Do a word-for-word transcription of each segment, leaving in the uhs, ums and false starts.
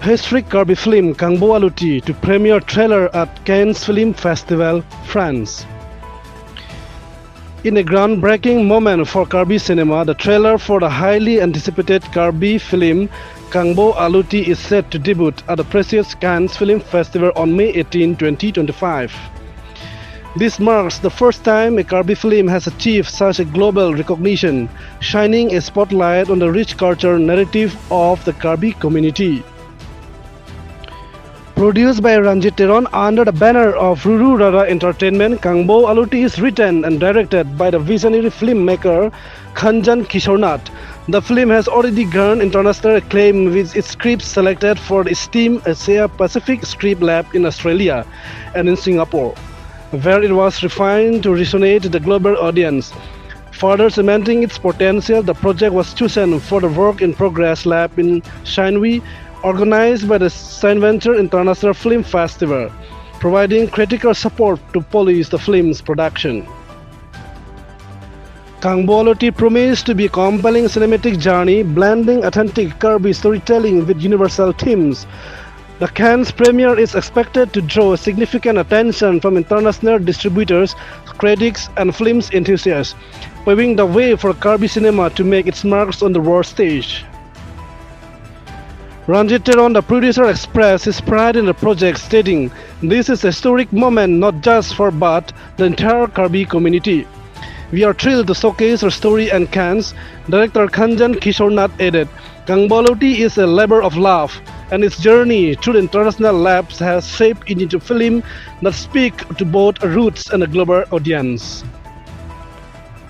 Historic Karbi film Kangbo Aluti to premiere trailer at Cannes Film Festival, France. In a groundbreaking moment for Karbi cinema, the trailer for the highly anticipated Karbi film Kangbo Aluti is set to debut at the prestigious Cannes Film Festival on May eighteen, twenty twenty-five. This marks the first time a Karbi film has achieved such a global recognition, shining a spotlight on the rich culture narrative of the Karbi community. Produced by Ranjit Teron under the banner of Ruru Rara Entertainment, Kangbo Aluti is written and directed by the visionary filmmaker Kanchan Kishore Nath. The film has already garnered international acclaim with its script selected for the esteemed Asia Pacific Script Lab in Australia and in Singapore, where it was refined to resonate with the global audience. Further cementing its potential, the project was chosen for the Work in Progress Lab in Shanghai, organized by the Sine Venture International Film Festival, providing critical support to polish the film's production. Kangbo Aluti promised to be a compelling cinematic journey, blending authentic Karbi storytelling with universal themes. The Cannes premiere is expected to draw significant attention from international distributors, critics, and films enthusiasts, paving the way for Karbi cinema to make its marks on the world stage. Ranjit Teron, the producer, expressed his pride in the project, stating, "This is a historic moment not just for but the entire Karbi community. We are thrilled to showcase our story and Cannes." Director Kanchan Kishore Nath added, "Kangbo Aluti is a labor of love, and its journey through the international labs has shaped it into film that speak to both roots and a global audience."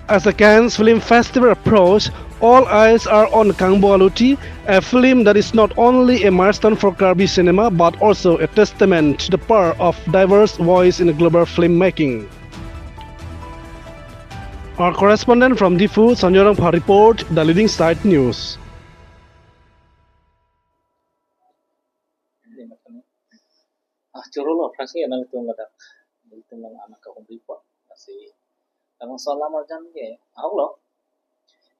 As the Cannes Film Festival approaches, all eyes are on Kangbo Aluti, a film that is not only a milestone for Karbi cinema but also a testament to the power of diverse voice in global filmmaking. Our correspondent from Diphu, Sanjay Rongphar report, The Leading Side News. Ah, choro lo, aphrangsi nangtum ladak, nangtum lang anak kahumri po, asi, tanggung solam arjan ke, ahok lo,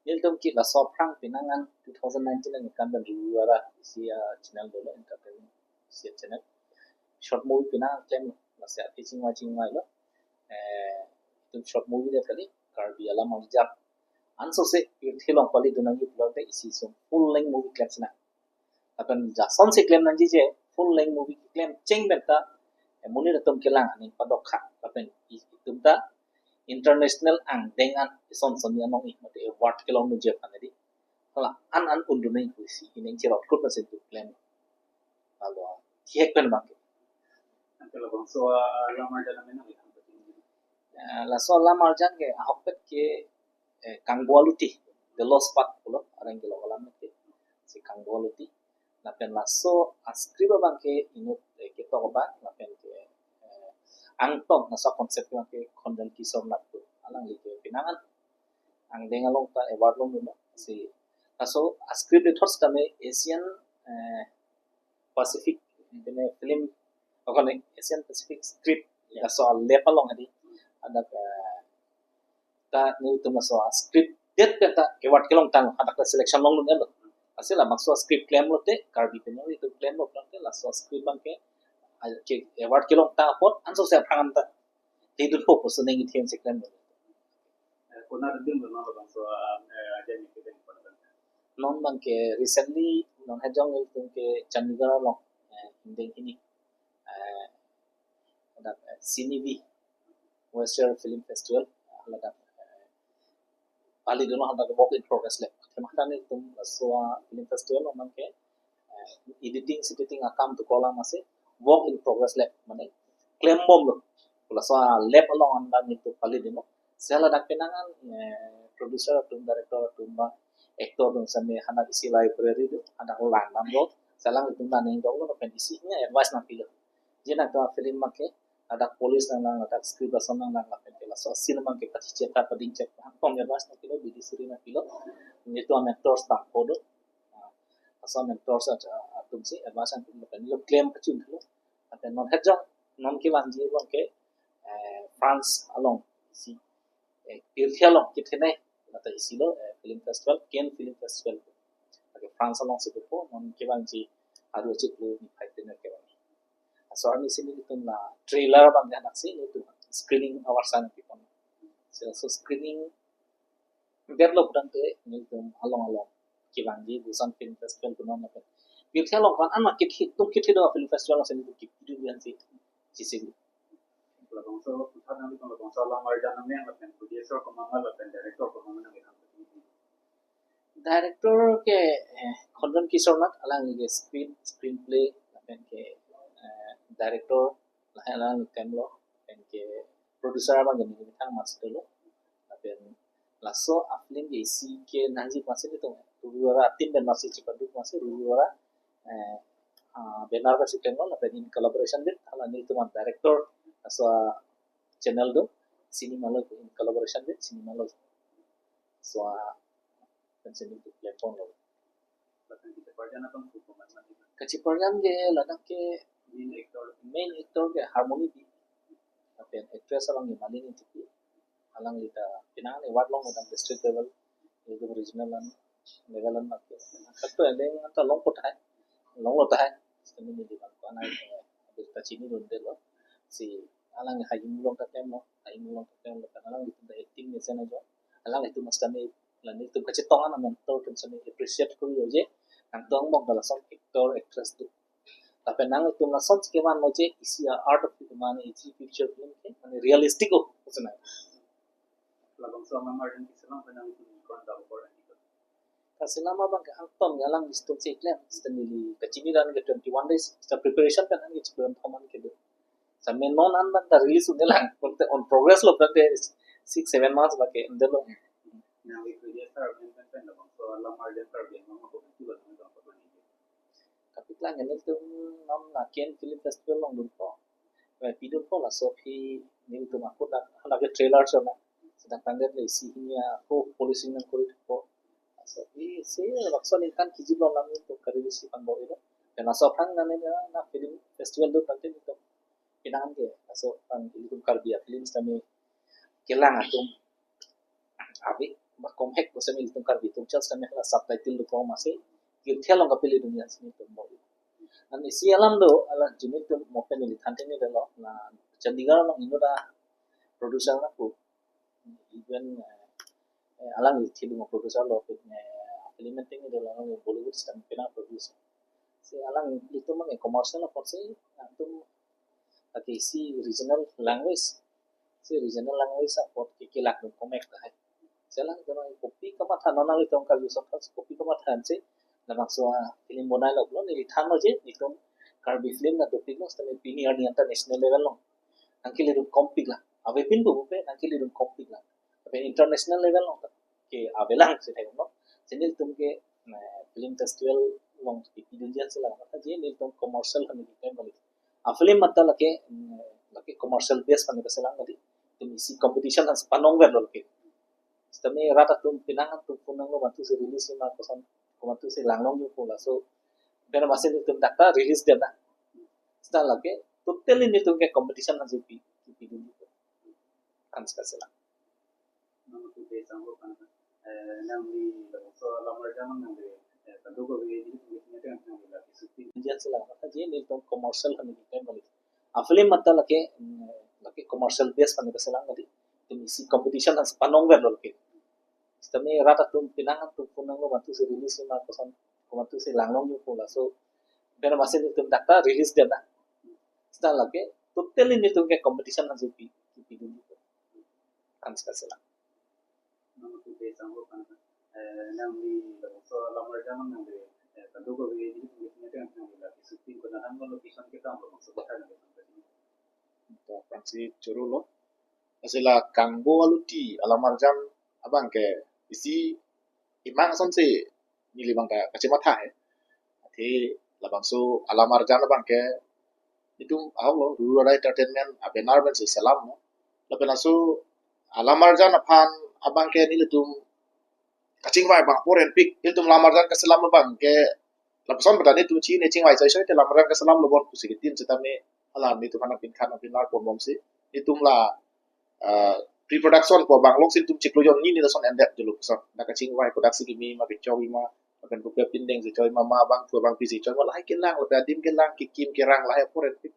nelitum ke laso aphrang penang an two thousand nineteen an kan dan Ruru Rara isi, ah, channel dolo, entertainment isi channel. Short movie penang an klem lo, lasi ati chingvai chingvai lo. Eh, itum short movie det kali, Karbi Alam Arjap. Ansose, pirthe along pali dunang yuplo te isi sum full length movie klem sinang. Lapen jason si klem nangji je, full length movie klem cheng pen ta, eh, monit atum kelang aning padok kha. Lapen i-, itum ta international angdeng an ison son ya nong i mate award kelong nu je pan di. Hala an an undun nang isi ining chirot kut na sentu klem. Lalu, thihek pen bang ke. Ante labangso alam arjan amen nang ikan betul. Eh, laso alam arjan ke ahokpet ke, eh, Kangbo Aluti, The Lost Path pulo, areng kelong alam ke, si Kangbo Aluti. Lapen laso a-script abang ke inut, eh, ketok abang, lapen ke, eh, angtong laso concept abang ke Kanchan Kishore Nath pu, alangli ke penang an angdeng along ta award longdunlo, si laso a-script le thot sitame Asian, eh, Pacific, ini film, oh, kan, Asian Pacific Script, ya, laso a-lab along adi, ada, eh, ta nelitum laso a-script det pen ta award kelong tang, hadak ta selection longdun lo. Asi labangso a-script klemlo te, Karbi pen nelitum klemlo te, laso a-script abang ke, ah, ke award kelong tang apot, ansose aphrang an ta tidun po pusi neng ithem si klemlo. Eh, konat adim lo non labangso, eh, ajan ni kedeng pada. Non abang ke recently, non hajong nelitum ke Chandigarh along, eh, ingdeng hini, eh, ada, eh, Cinevi West Film Festival, eh, ada, eh, pali dunlo, ada work in progress lab. Tema tani nelitum laso a-film festival abang ke, eh, editing, editing akam tu kolam ase work in progress lab, mane klem bomlo. Laso a-lab along an ta nelitum pali dunlo. Si ladak penang an, eh, producer atum, director atum ba actor atum same hadak isi library do, hadak langdamlo. Si alanglitum ta ning dolo lapen isi hini advice nangpilo. Je nangtum a-film abang ke, hadak polish nanglang, hadak script ason nanglang, lapen ke laso a-scene abang ke pachichet ta padingchet, hangtong advice nangpilo, bidi suri nangpilo. Nelitum a-mentors bangpho do. Ah, laso a-mentors at-, atum si advice nangpilo, lapen nelitum klem kachun pilo. Lapen non hajong, non kevangji abang ke, eh, France along si, eh, pirthe along kethenei, mate isi lo, eh, film festival, Cannes Film Festival. Lake France along si kepu, non kevangji Pharo chiklo niphai tener kevang. Laso arni si nelitum la trailer abang ya naksi nelitum screening avarsai nangpipon. So, so screening develop dam te nelitum along along kevangji Busan Film Festival punon lapen pirthe along ko-an ma kithi tum kithi do film festival si nelitum kipidun yan si chisi. Labangso puthot nangli labangso alam arjan nang lapen producer komat ma lapen director komat ma nangli nang. Director ke eh, Khondon Kishore Nath, alangli ke screen screenplay lapen ke eh, director lahai alangli temlo, lapen ke producer abang ke neli methang master lo, lapen laso afilm ke isi ke nangji masi nelitum Ruru Ara team pen masi chipaduk masi Ruru Ara eh, ah, banner pen si temlo, lapen in collaboration with hala nelitum director laso channel do, Cinema Lok in collaboration with Cinema Lok. So, ah, pen si nelitum platform lo. Lapen kacheparjan abang komat ma nangli. Kacheparjan ke ladak ke main actor, main actor ke Harmony B. Lapen actress abang ke Malini Engtipi. Alangli ta penang ne award long dam district level, itu regional an, level an mak. Kato eleng anta longpo tahai, longlo tahai. Kami ni di bangko anai, eh, abis ta chinidunde lo. Si alang Haimulong ta temlo, Haimulong ta temlo, kan alanglitum ta acting mesen ajo. Alanglitum mas kami, la nelitum kachetong an mentor atum sami appreciate kuri oje. Nangtong mok dala song actor, actress tu. Lapen nangtum lason si kevan oje isi a art of mane isi feature film ke mane realistic o, kosena. Labangso alam arjan keselam pen nangtum kon dam kor ani ko. Kaselam abang ke angton ya alanglitum si klem, sita neli kachini dan ke twenty one days, sita preparation pen an ke chibon thaman ke do. Sampai non an ban ta release un-e lang, konte on progress lo, konte six seven months bake ende lo. Nangli previous star pen pen pen labangso alam arjan Karbi Anglong ma ko tu ba nang ko ni. Kapaklang nelitum non Nakin Film Festival along dunpo. Eh, pidunpo laso aphi nelitum ako dak, dak ke trailer chona. Sedang tangdet le isi hini ako polishing nangkuri po. Laso aphi si laso ningkan kiji lo nelitum ka-release si pangbo ilo. Dan laso aphrang nane na film festival do tangte nelitum pinang ke. Laso aphrang nelitum Karbi a film sitame kelang atum ave, ba komhek ko sitame nelitum Karbi atum chal sitame la subtitle do kong masi, pirthe along kapili dunia sitame nelitum bor. An isi alam do, ala jini tum mopen neli than teni delo, na Chandigarh along inut a producer na pu, even, eh, eh, alangli thilung producer lo, eh, film teni delo, alangli Bollywood sitame pina producer. Si alanglitum ke commercial apot si, atum lake isi regional language. Si regional language apot ke kelak dun komek tahai. Si alang kena kopi kamatha non nangli tong Karbi Songkar kopi kamatha si labangso a film bonai lo, neli than lo je nelitum Karbi film na dopik lo sitame pini arni anta national level lo. Nangkele dun kompik la. Ave pin bu pe nangkele dun kompik la. Tapi international level lo ke avelang si thai no. Si nelitum ke, eh, film festival along kipidun jan si lang. Maka je nelitum commercial kami ke kembali. A film mata lake, mm, lake commercial base kami keselang tadi. Tum isi competition han sepanong ver lo lake. Sitame rat atum pinang atum punang lo bantu si release ma koson, ko bantu si langlong yo pula. So, ben masin tum dakta release dia na. Sita lake, totally nelitum ke competition han si pi, kipidun. Kan sekarang selang. Nang tu be sanggup kan, eh, nangli labangso alam arjan nangli, eh, kado ko be di ni ni kan nangli lagi syuting. Jan selang, maka je nelitum commercial kami ke kembali. A film mata lake, mm, lake commercial base kami keselang tadi. Tum isi competition han sepanong ver lo lake. Sitame rat atum pinang atum punang lo bantu si release ma koson, ko bantu si langlong yo pula. So, ben masin tum dakta release dia na. Sita lake, totally nelitum ke competition han si pi, kipidun. Kan sekarang selang. Nang tu be sanggup kan, eh, nangli labangso alam arjan nangli, eh, kado ko be di ni ni kan nangli lagi syuting ko nang lo location kita lo maksud kita nang. To aphrang si choro lo. Asila kangbo aluti alam arjan abang ke isi imang ason si neli abang ta kachematha he. Athe labangso alam arjan abang ke itum ahok lo, Ruru Ara Entertainment a banner pen si selam lo. Lapen laso alam arjan aphan abang ke nelitum kachingvai abang apor enpik, ilitum alam arjan keselam abang ke lapuson pada nelitum chini chingvai chai chai te alam arjan keselam lo bon pusi ke tin sitame hala nelitum aphan pinkhan pinar pon bom si nelitum la, ah, pre-production po abang along si nelitum chiklo jon ni ni lason endek dulu puson. Na kachingvai kodak si kimi ma kechok ma Lapen kopi apindeng si choi, mama abangphu abangpi si choi, ma lahai kelang, lapen adim kelang, kekim kerang lahai apor enpik.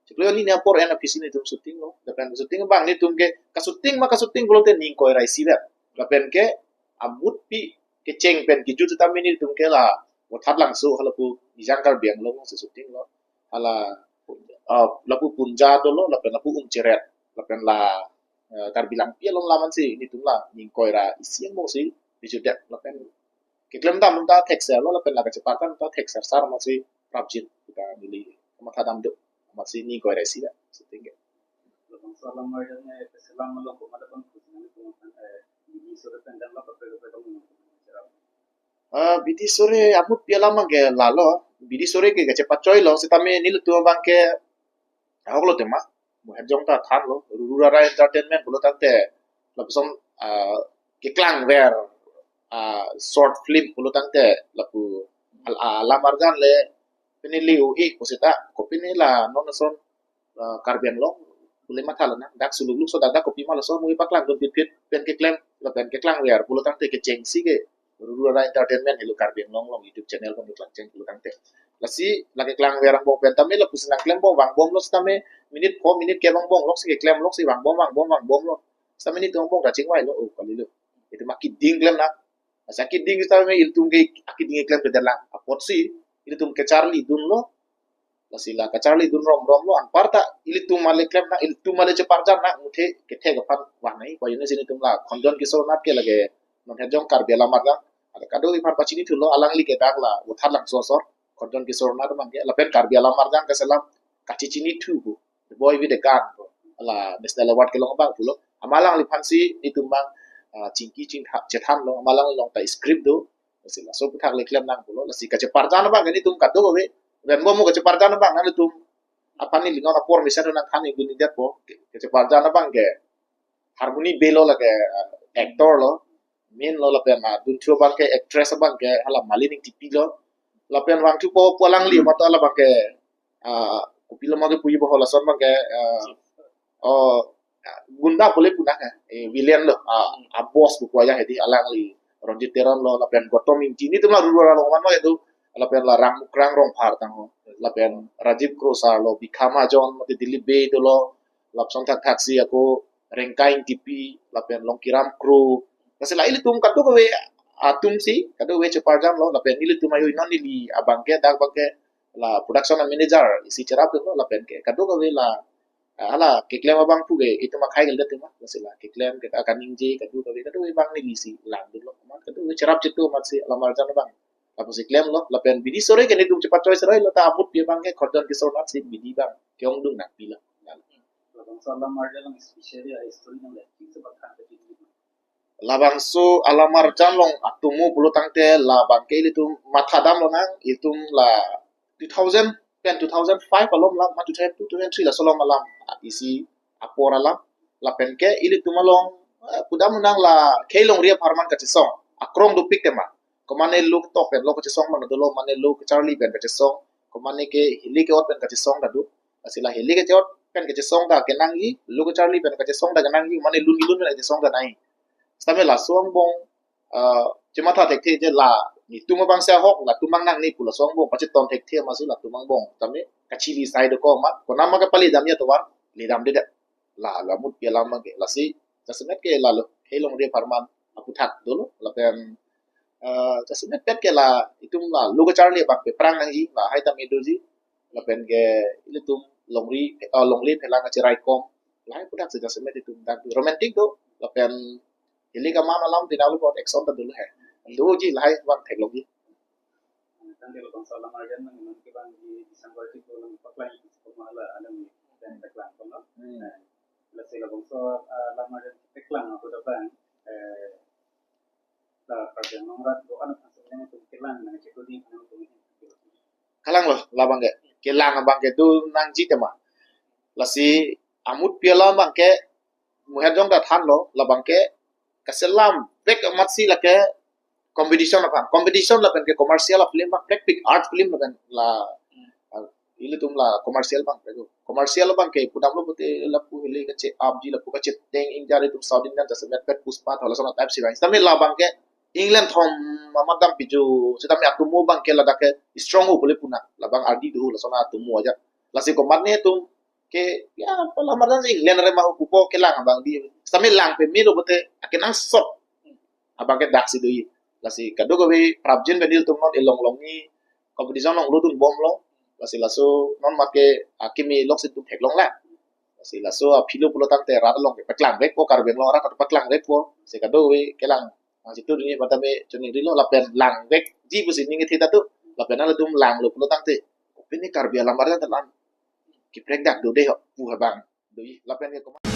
Chiklo ni ni apor en aphi si netum shooting lo. Lapen shooting abang netum ke, ka-shooting ma ka-shooting pulote ning ingkoi ra isi vet. Lapen ke amutpi kecheng pen kejut sitame netum ke la Vothatlangso, halapu Nijang Karbi Anglong si shooting lo. Hala ah, lapu Punja dolo, lapen lapu Umcheret, lapen la eh, Karbi Langpi along alam ansi netum la ning ingkoi ra isi angbong si bijudet, lapen keklem dam ta thekser lo, lapen la kacheparjan ta thekser sar amatsi prapjin kita neli kamatha dam do, amatsi ning ingkoi ra isi vet shooting ke. Labangso alam marjan ne keselam along komat aphan kusinani komat aphan, eh, bidi sore pen dam la kaprek kaprek kamu. Ah, bidi sore amutpi alam abang ke lalo, bidi sore ke kachepachoi lo, sitame nelitum abang ke ahok lo tema, Muherjong ta than lo, Ruru Rara Entertainment pulo tangte, lapuson ah, keklangver ah, short film pulo tangte, lapu al-, ah, alam arjan le, pini liu i pusita, kopine la non ason ah, Karbi Anglong, pule matha lo na, dak suluk luk so dak dak kopi ma laso movie paklang dun pitpit pen keklem, lapen keklangver pulo tangte kechengsi ke Ruru Rara Entertainment helo Karbi Anglong along YouTube channel pen keklangcheng pulo tangte. Lasi la keklangver angbong pen tame lapuson nangklem bom vangbom lo sitame minute four minute ke vangbom lo si keklem lo si vangbom vangbom vangbom lo. Sitame netum angbong kachingvai lo, oh, kali lo. Itum ma keding klem na. Asa keding sitame ilitum ke akeding keklem kedalang. Apotsi ilitum kacharli dun lo. Lasi la kacharli dun rom rom lo, anparta ilitum male klem nang, ilitum male cheparjan nang, muthe kethek aphan vannai. Pajutsi netum la Khondon Kishore Nath ke lake non Herjong Karbi alam arjan. Ada kadokave aphan pachini thulo, alangli ke dak la Vothatlangso asor, Khondon Kishore Nath abang ke, lapen Karbi alam arjan keselam kachechini thu ko, The Boy with the Gun ko, la National Award kelong abang pulo. Amat alangliphan si netum abang ah, chingki chingtha chethan lo, amat alangli along ta script do. Lasi laso aphuthak le klem nang pulo. Lasi kacheparjan abang ke netum kadokave, ven bom mo kacheparjan abang nangtum aphan neli non apor mesen nangthan ingdun ingdetpo. Kacheparjan abang ke Harmony Bey lo, lake ah, actor lo, main lo, lapen ah, dunthu abang ke actress abang ke hala Malin Ingtipi lo. Lapen vangthupo pu alangli, hmm, mato hala abang ke ah, kopilo ma ke puji bohol ason abang ke ah, oh, gunda pule pu nang eh, eh, villain lo, ah, ah, boss pu ajahak hedi, alangli, Ranjit Teron lo, lapen Gautam Ingti, netum la Ruru Rara along man ma itu, lapen la Rangmukrang Rongphar tang ho, lapen Rajiv Kro sar lo, Bikha Mahajon, mate Dilip Bey dolo, lapuson thakthak si ako Rengkai Ingtipi, lapen Longkiram Kro. Lasi la ilitum kadokave atum si, kadokave cheparjan lo, lapen ilitum ayo inon neli abang ke, dak abang ke, la production manager isi cherap lo, lapen ke kadokave la ah, hala keklem abangphu ke itum akhai kali tema, lasi la keklem ke kaningje kadokave, kadokave abang neli si langdun lo, amat kadokave cherap chetu amatsi alam arjan abang. Lapusi klem lo, lapen bidi sore ke netum chepachoi sore lo, ta amutpi abang ke Khondon Kishore Nath si bidi abang ke-ongdung nangpi lo. Labangso alam arjan along especially a story nang le, thik se pathan ke bidi. Labangso alam arjan along atomo pulo tangte la abang ke ilitum matha dam lonang, ilitum la two thousand pen two thousand five along alam, ma two thousand two, two thousand three laso along alam, ah, isi apor alam, lapen ke ilitum along eh, pudam nang la khei longri apharman kachesong akrong dopik tema. Komane lo ketok pen lo kachesong ma dolo, mane lo kacharli pen kachesong, komane ke hili ke-ot pen kachesong ta do. Lasi la hili ke-ot pen kachesong ta kenangji, lo kacharli pen kachesong ta kenangji, mane lun lun pen kachesong ta nai. Sitame laso angbong ah, chematha thekthe je la netum abang si ahok, latum abang nangne pu laso angbong pacheton thekthe amatsi latum angbong tame kachili sai dokok amat, konat ma kepale damji atovar le damdedet. La, la amutpi alam abang ke, lasi jasemet ke lalo khei longri apharman aphuthak dolo, lapen ah, jasemet pet ke la itum la lo kacharli abang pe prang nangji, lahai tame doji, lapen ke ilitum longri ah, longle phelang kacheraikom, lahai aphuthak si jasemet itum dak romantic do, lapen hili kaman alam tinalo bot action ta dolo he. Doji lahai abang theklongji. Tangte labangso alam arjan nang iman ke bang di December ti ko nang paklang ko mahala alam ni dan paklang ko no. Hmm. Lasi labangso ah, alam arjan paklang ako da bang eh la Karbi Anglong rat ko ano pasal yang tu kelang nang chetu di ano tu. Kalang lo, labang ke. Kelang abang ke do nangji tema. Lasi amutpi alam abang ke Muherjong ta than lo, labang ke kaselam vek amatsi lake competition aphan. Competition lapen ke commercial film abang, prekpik art film lapen la, ah, ilitum la commercial abang ke. Commercial abang ke pudam lo pute lapu hili kache-apji, lapu kacheteng ingjar itum South Indian jasemet pet Pushpa tho lason a-type si abang. Sitame labang ke England thom amat dam piju, sitame atomo abang ke ladak ke strong ho pule puna, labang ardi do lason atomo aja. Lasi komatne atum ke, ya, pala amat dam England re ma ho pupo kelang abang di. Sitame lang peme lo pute akenangsot abang ke daksi do-i. Lasi kadokave prapjin pen nelitum non elong longji competition along lodun bomlo. Lasi laso non mat ke akimi lok si tum theklong la. Lasi laso aphi lo pulo tangte rat along ke paklang vekpo, Karbi Anglong rat paklang vekpo. Si kadokave kelang nangchitu dini matame choningri lo, lapen lang vekji pusi ning kethe ta tu. Lapen nangtum langlo pulo tangte, kopine Karbi alam arjan ta lam kiprek dak do de ho pu abang do-i. Lapen ke komat